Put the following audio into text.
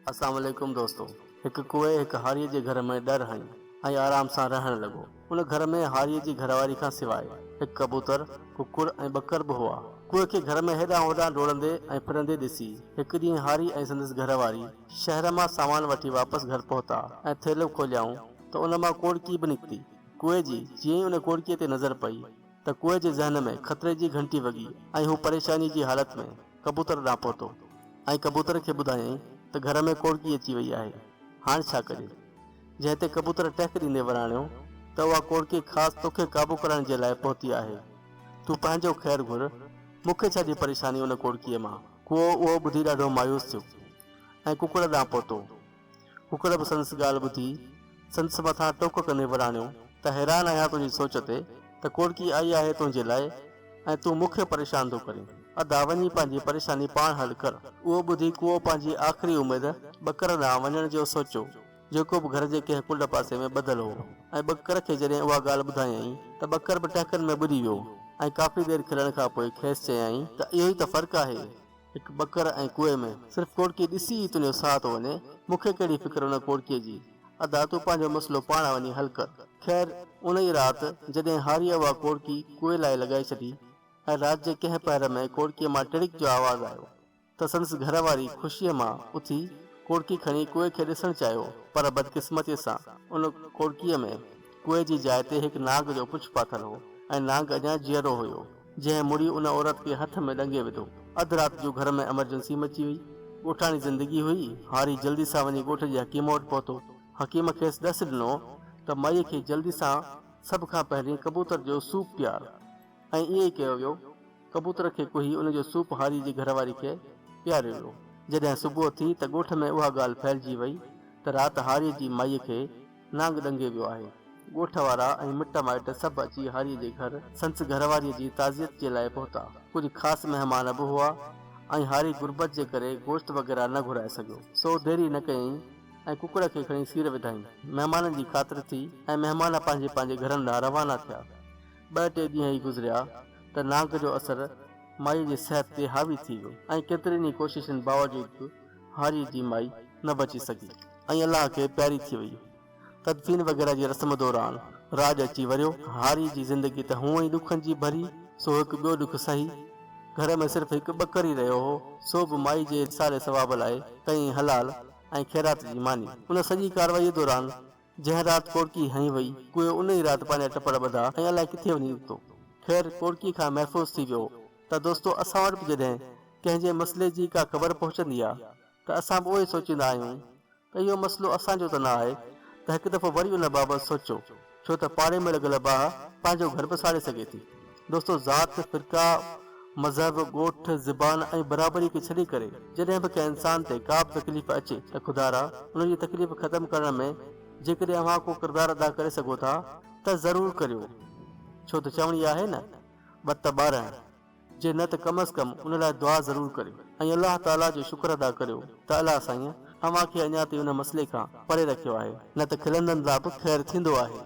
اسلام عليڪم دوستو هڪ ڪوئي هڪ هاريء جي گهر ۾ ڏر هنئي ۽ آرام سان رهڻ لڳو. ان گهر ۾ هاريء جي گهرواري کان سواء هڪ ڪبوتر، ڪڪڙ ۽ ٻڪر به هئا. ڪوئي کي گهر ۾ هيڏانهن هوڏانهن ڊوڙندي ۽ ڦرندي ڏسي هڪ ڏينهن هاري ۽ سندس گهرواري شهر مان سامان وٺي واپس گهر پهتا ۽ ٿيلهو کوليائون ته ان مان ڪوڙڪي به نڪتي. ڪوئي جي جيئن ئي ان ڪوڙڪيء تي نظر پئي ته ڪوئي جي ذهن ۾ خطري جي گهنٽي وڳي ۽ هو پريشانيء جي حالت ۾ ڪبوتر ڏانهن پهتو ۽ ڪبوتر کي ٻڌايائين ته گهر ۾ ڪوڙڪي اچي وئي آهي، هاڻ ڇا ڪجي؟ جنهن تي ڪبوتر ٽهڪ ڏيندي وراڻيو ته اها ڪوڙڪي خاص توکي قابو ڪرڻ جي لاء پهتي آهي، تون پنهنجو خير گهر، مون کي ڇا جي پريشاني ان ڪوڙڪيء مان؟ ڪوئو اهو ٻڌي ڏاڍو مايوس ٿيو ۽ ڪڪڙ ڏانهن پهتو. ڪڪڙ به سندس ڳالهه ٻڌي سندس مٿان ٽوڪ ڪندي وراڻيو ته حيران آهيان تنهنجي سوچ تي ته ڪوڙڪي آئي آهي تنهنجي لاء ۽ تون مون کي پريشان ٿو ڪرين. ادا وڃي پنهنجي پريشاني پاڻ حل ڪر. اهو ٻڌي ڪوئو پنهنجي آخري اميد ٻڪر ڏانهن وڃڻ جو سوچيو جيڪو به گهر جي ڪنهن ڪنڊ پاسي ۾ ٻڌل هو ۽ ٻڪر کي جڏهن اها ڳالهه ٻڌايائين ته ٻڪر به ٽهڪن ۾ ٻڏي ويو ۽ ڪافي دير کلڻ کان پوء کيس چيائين ته اهو ئي ته فرق آهي هڪ ٻڪر ۽ ڪوئي ۾. صرف ڪوڙڪي ڏسي ئي تنهنجو ساهه ٿو وڃي. مون کي ڪهڙي فڪر ان ڪوڙڪيء جي. ادا تون پنهنجو مسئلو پاڻ وڃي حل ڪر. خير، ان ئي رات جڏهن هاريء اها ڪوڙڪي ڪوئي لاء لڳائي ڇڏي ۽ رات جي ڪنهن پهر ۾ ڪوڙڪيء مان ٽڙڪ جو آواز آيو ته سندس گهر واري خوشيء مان اٿي ڪوڙڪي کڻي ڪوئي کي ڏسڻ چاهيو پر بدقسمتيء سان ان ڪوڙڪيء ۾ ڪوئي جي جاء تي هڪ نانگ جو پڇ پاٿل هو ۽ نانگ اڃا جيئرو هيو. جنهن مڙي ان عورت کي هٿ ۾ ڏنگي وڌو. اڌ رات جو گهر ۾ ايمرجنسي مچي وئي. ڳوٺاڻي زندگي هئي. هاري جلدي سان وڃي ڳوٺ جي حڪيم وٽ پهتو. حڪيم کيس ڏس ڏنو ته مائيء کي جلدي سان سڀ کان پهرين ڪبوتر جو سوپ پيار. ۽ ائين ئي ڪيو ويو. ڪبوتر کي ڪهي ان جو سوپ هاري جي گهر واري کي پياريو ويو. جڏهن صبح ٿي ته ڳوٺ ۾ اها ڳالهه ڦهلجي وئي ته رات هاريء جي مائيء کي نانگ ڏنگي ويو آهي. ڳوٺ وارا ۽ مٽ مائٽ سڀ اچي هاريء جي گهر سندس گهرواريء جي تعزيت جي لاء پهتا. ڪجهه خاص مهمان به هئا ۽ هاري غربت جي ڪري گوشت وغيره نه گهرائي سگهيو، سو ديري نه ڪيائين ۽ ڪڪڙ کي کڻي سير وڌائين. مهمانن جي خاطر ٿي ۽ مهمان پنهنجي پنهنجي گهرن ڏانهن روانا ٿيا. ٻه ٽي ڏينهن ئي گذريا ته نانگ جو اثر مائيء جي صحت تي حاوي ٿي ويو ۽ ڪيترين ئي ڪوششن باوجود به هاريء جي مائي نه بچي سگهي ۽ الله کي پياري ٿي وئي. تدفين وغيره جي رسم دوران راڄ اچي وريو. هاريء جي زندگي ته هونء ئي ڏکن جي ڀري، سو هڪ ٻيو ڏک سهي. گهر ۾ صرف هڪ ٻڪر ئي رهيو هو، سو به مائي جي ايصال ثواب لاء ڪيائين حلال ۽ خيرات جي ماني. ان سڄي ڪارروائيء دوران جنهن رات ڪوڙڪي هنئي وئي، ڪوئو ان ئي رات پنهنجا ٽپڙ ٻڌا ۽ الائي ڪٿي وڃي نڪتو. خير ڪوڙڪي کان محفوظ ٿي ويو ته دوستو اسان وٽ به جڏهن ڪنهن جي مسئلي جي ڪا خبر پهچندي آ ته اسان به اهوئي سوچيندا آهيون ته اهو مسئلو اسان جو ته نه آهي ته هڪ دفعو وري ان بابت سوچو ڇو ته پاڙي ۾ لڳل باهه پنهنجو گهر به ساڙي سگهي ٿي. دوستو ذات، فرقا، مذهب، ڳوٺ، زبان ۽ برابري کي ڇڏي ڪري جڏهن به ڪنهن انسان تي ڪا به تڪليف اچي ته خدارا ان جي تڪليف ختم ڪرڻ ۾ جيڪڏهن اوهان ڪو ڪردار ادا ڪري سگهو ٿا ته ضرور ڪريو ڇو ته چوڻي آهي نه ٻه ته 12. جي نه ته ڪم از ڪم ان لاء دعا ضرور ڪريو ۽ الله تعاليٰ جو شڪر ادا ڪريو ته الله سائين اوهان کي اڃا تائين ان مسئلي کان پري رکيو آهي نه ته کلندن لا به خير ٿيندو آهي.